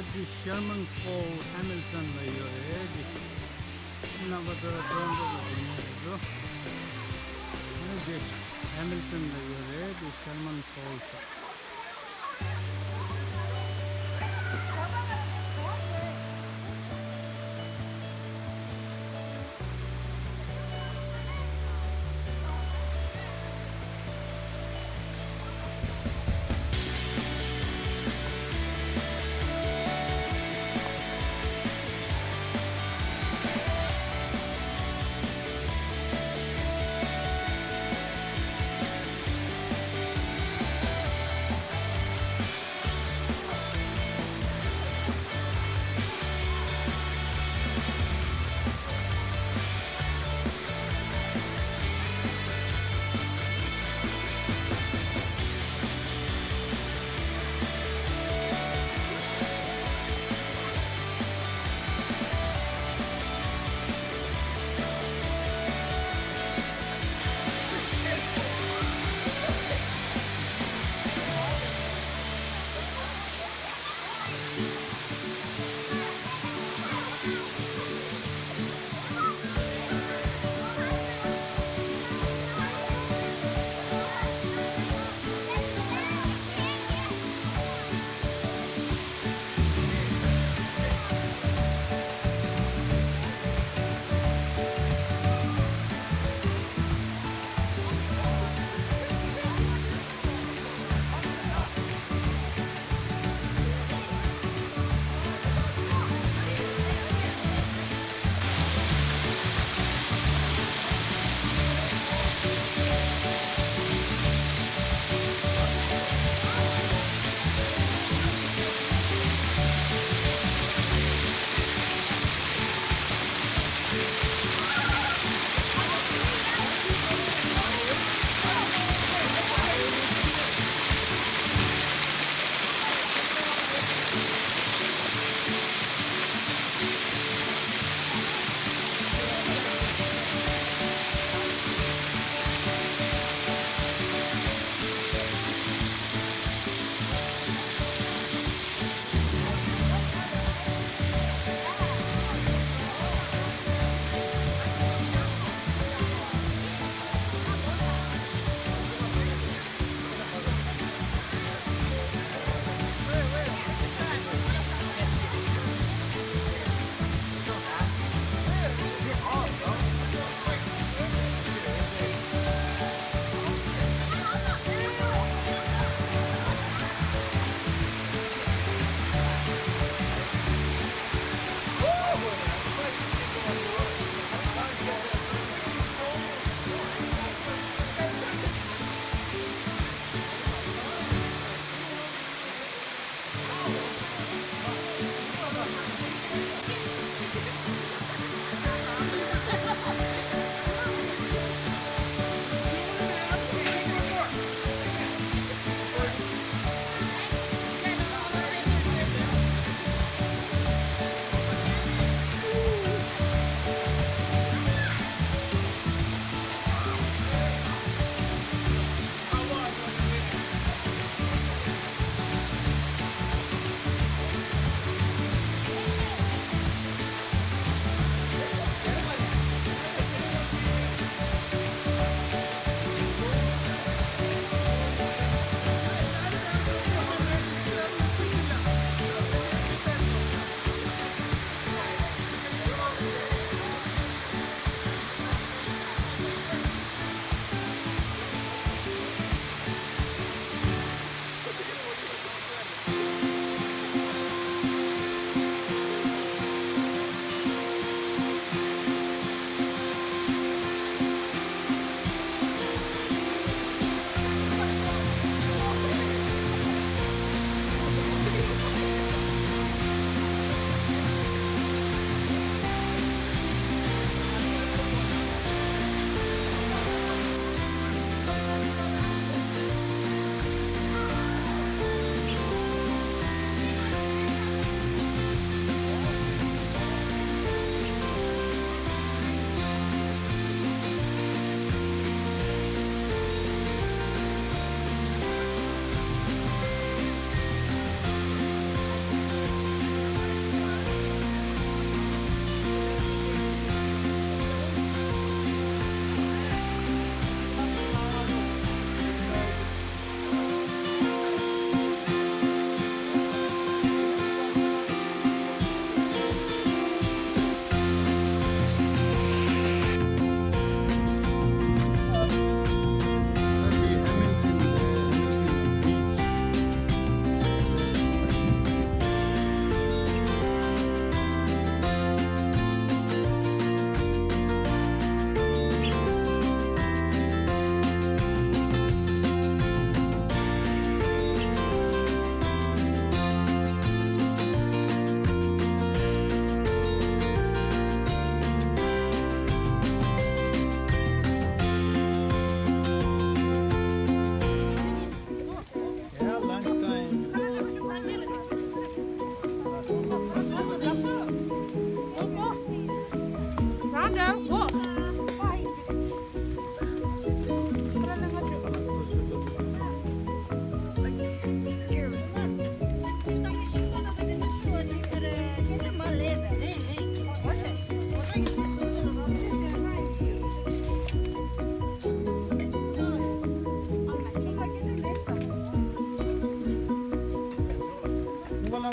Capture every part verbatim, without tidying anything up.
འདི་ཤར་མན་ཕོལ་ཧེ་མིལ་ཊོན་ལ་ཡོད་རེད། འདི་རྣམ་པ་ཚོ་ལ་སྒྲོན་འགྲོ་ལ་འདི་ནས་རེད་འགྲོ། འདི་ཧེ་མིལ་ཊོན་ལ་ཡོད་རེད། འདི་ཤར་མན་ཕོལ་ཤོག་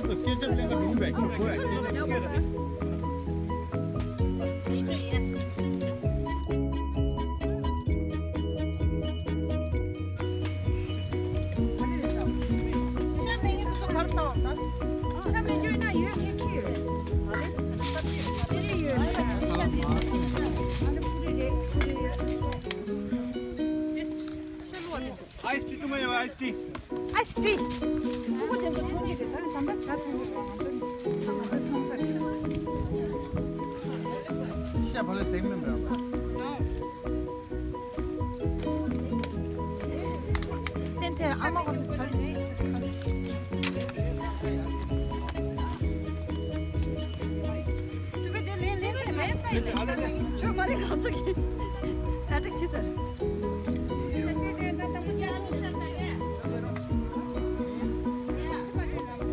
སྐད་ཆ་ལེན་ག་འགྲོ་བས་ཁྱོད་ཁོ་ཡ་སྐད་ཆ་ལེན་ག་རེད། ཨའི་སི་ཊི་བཏུང་གི་ཡོད། ཨའི་སི་ཊི། ཨའི་སི་ཊི། ཁོ་བོ་དེ་ཚོ་མཐོང་གི་རེད། ད་ཟམ་པ་ཇ་འཐུང་གི་རེད། ང་ཚོ་ང་ཚོ་འཐུང་ས་རེད། ཤ་བ་ལ་ཟེགས་མིན་འདྲ། ཏན་ཏན་ཨ་མ་ག་ཚོད་ཇ་རེད། སུ་བེ་དེ་ལེན་ལེན་ཚེ་ལེན་ཚེ་ལེན་ཚེ་ཁྱོད་མ་ལེན་ག་ཚོད་ཀྱི་ཨ་ཏྲིག་ཆི་ཚར།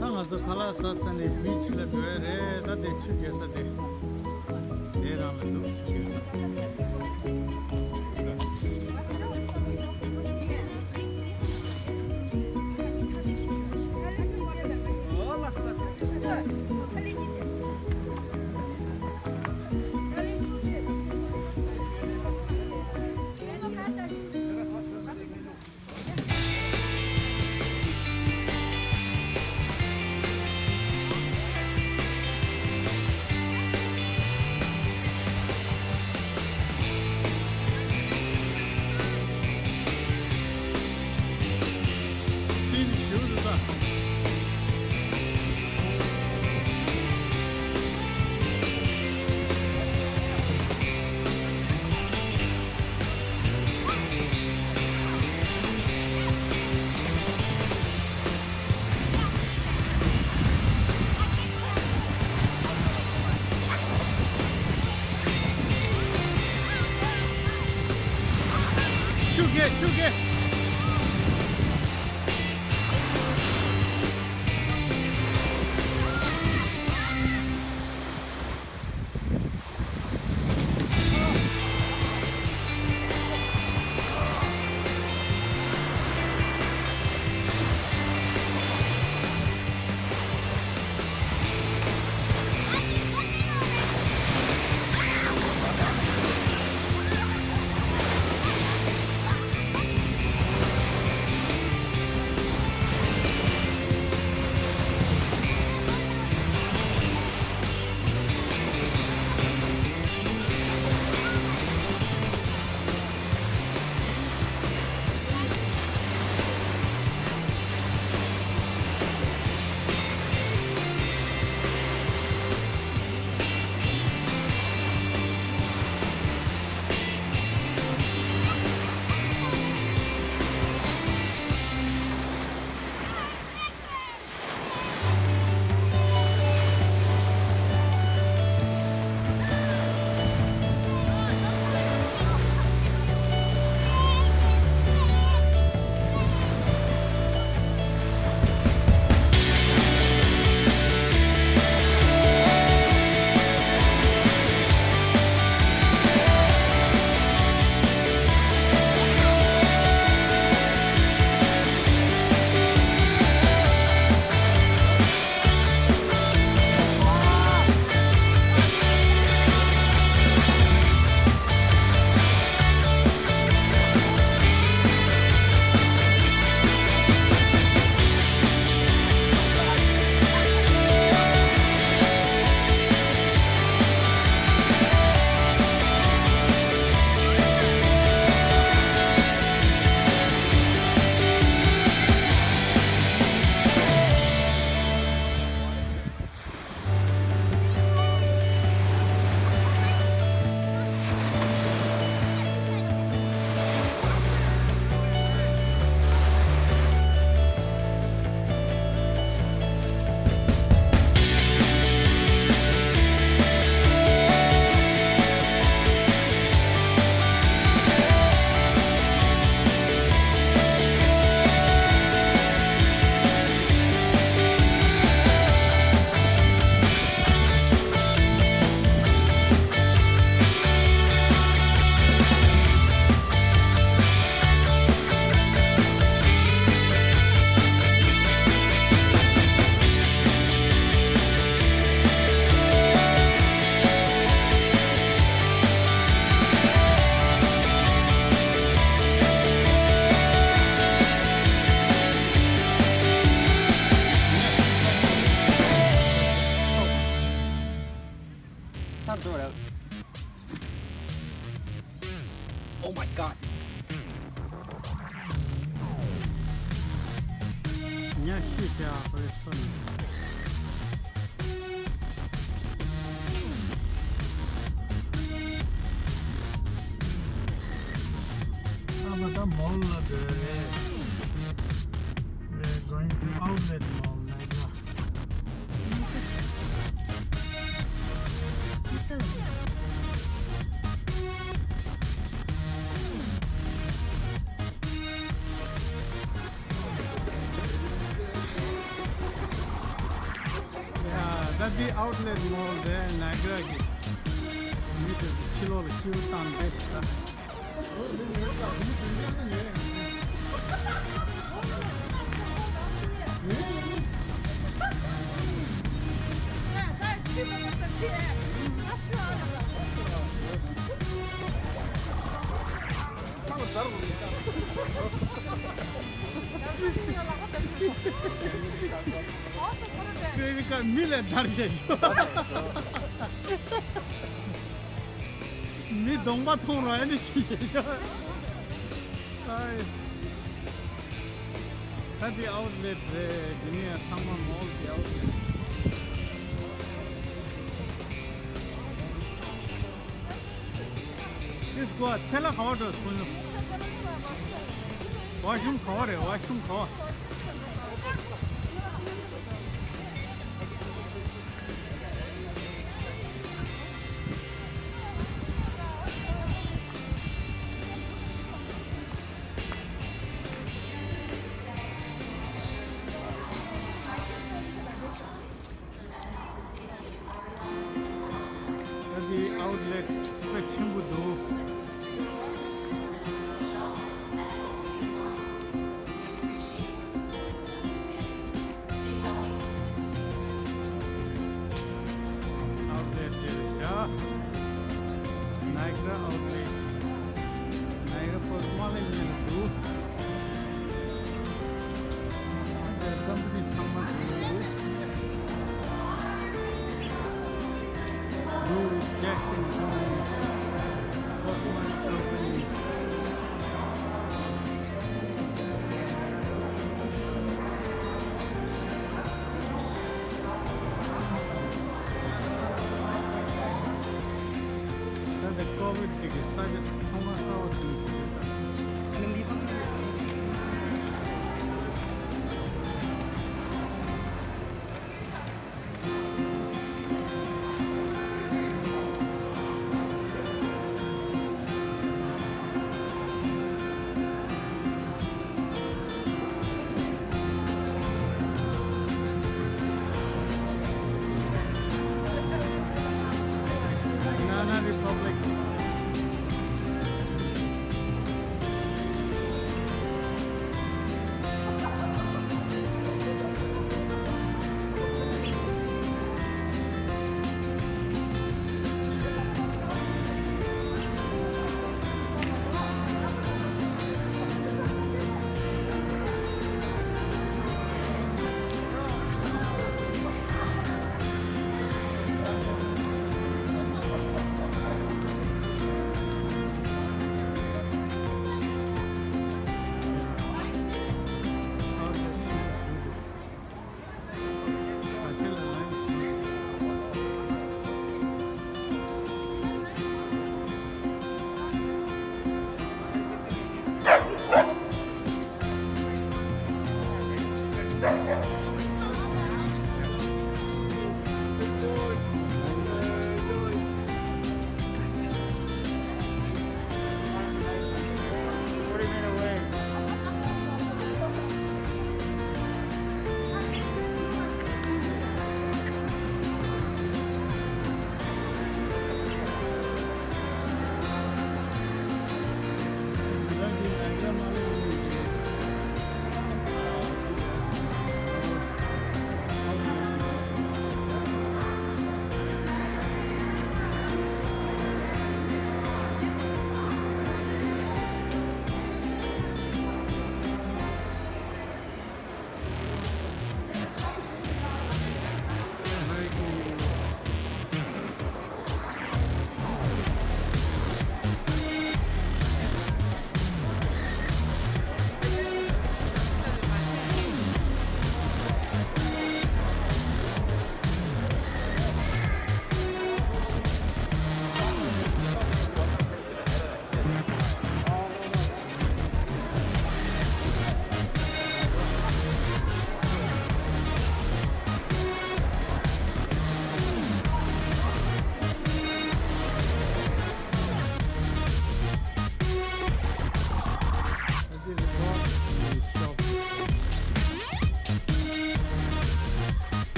ད་ང་ཚོ་ཁ་ལག་ཟ་ས་ནས་བི་ཆི་ལ་འགྲོ་ཡ་རེད། ད་དེ་ཆུ་རྒྱག་ས་དེ་དེ་རང་ལ་འདུག་ཆུ་རྒྱག་ས། ཆུ་རྒྱག་ཆུ་རྒྱག་ཉ་ཤི་བྱ་ཁོ་རེ་སོ་ནི། ཨ་མ་ད་མོལ་ལ་འགྲོ་རེད། We're going to outlet mall, Niagara. Yeah, that's the outlet mall there, Niagara གི། མི་དེ་ཕྱི་ལོགས་ལ་ཤུལ་བཏང་སྟེ། ཨ་མེ་རི་ཀ་མི་ལས་དར་རྒྱས་ཤོག་མི་གདོང་པ་མཐོང་རོགས་ཨ་ནི་ཞིག་ཡོད། ཨའི། ད་འདི་ཨའུ་ལེ་ཊི་རེད། འདི་ནས་ཚང་མ་མོལ་གྱི་ཨའུ་ལེ་ཊི། This go ཚེ་ལ་ག་བ་འགྲོ་སོང་། ཝ་ཤུམ་ག་བ་རེད། ཝ་ཤུམ་ག་བ། ད་འདི་ཨའུ་ལེ་ཊི་དཔེ་ཆེན་པོ་འདུག་ཨའུ་ལེ་ཊི་དེར་བཞག Niagara outlet. Niagara Falls མ་ལེ་ཉེ་ལ་འདུག་དེར་ཀམ་པ་ནི་ཚང་མ་འདུག Blue Jackson Company, Coconut Company. ད་ལྟ་ཀོ་བིཌ་གི་ས་ཆ་ཚང་མ་གསར་པ་བྱུང་ཡོད།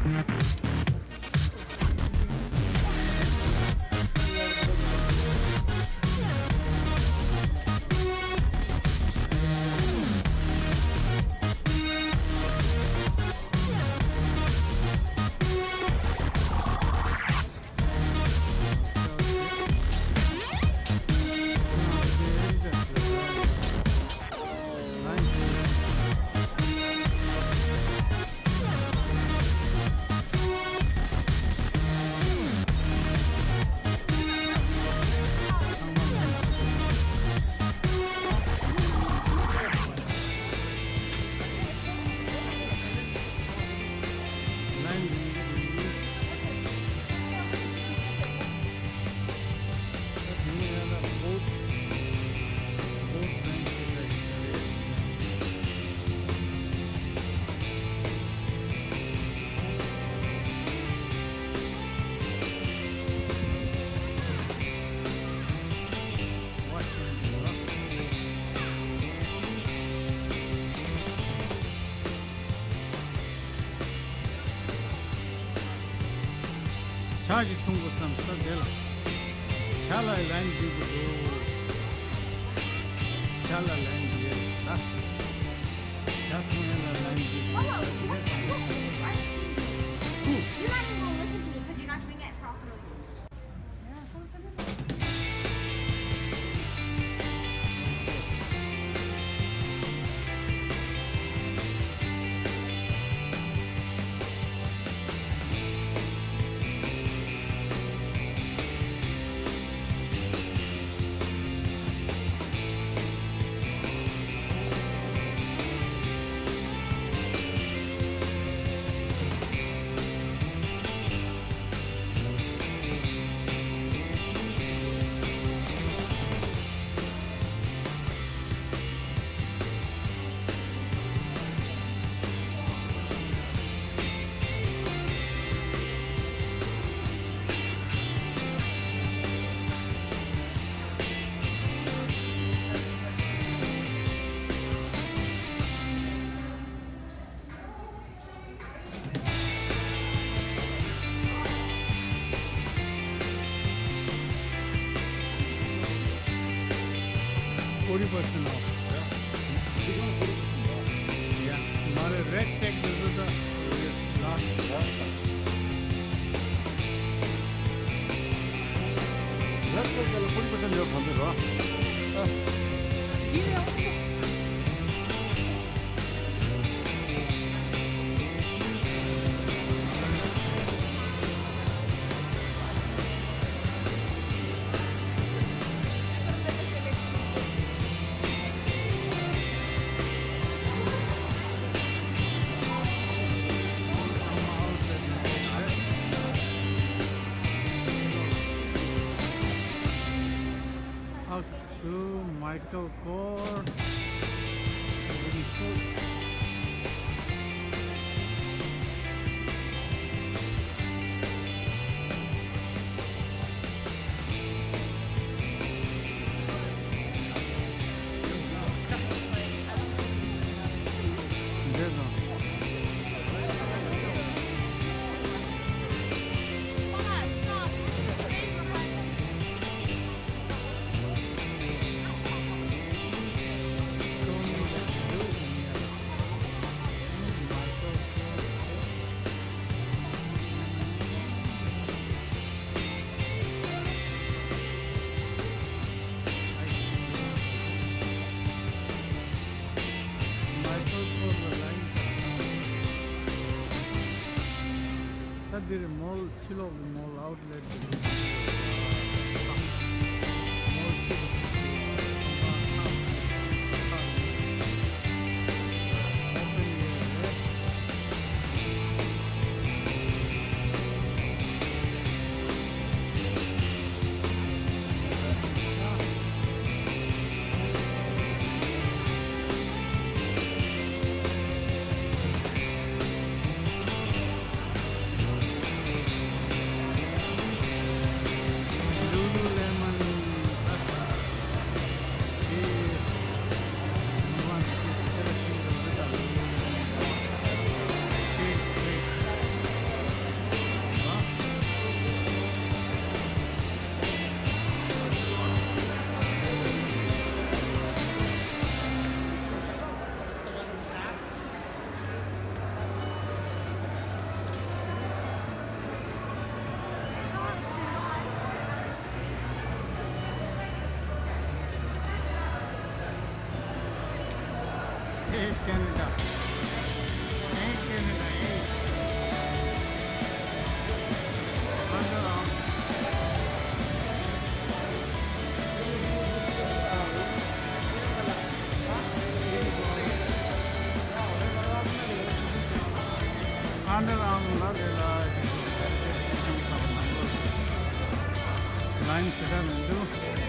ཇ་ཞིག་འཐུང་དགོས་བསམ་ས་དེ་ལ། ཇ་ལ་ལན་འཇུག་གི་འདུག་ཇ་ལ་ལན་འཇུག་ཡོད་ད། ཇ་འཐུང་ཡ་ལ་ལན་འཇུག་གི་འདུག You're not even gonna listen to me because you're not doing it properly. Forty percent off. Yeah. My red tag, this is the last. Red tag, forty percent off. Out to Michael Kors. ད་འདིར་མོལ་ཕྱི་ལོགས་ཀྱི་མོལ་ཨའུ་ཊི་ལེཊ་དེ། Canada. Hey, Canada, hey. Under Armour. Under Armour ལ་དེ་ལ་ལའིན་ཞེ་དྲག་མི་འདུག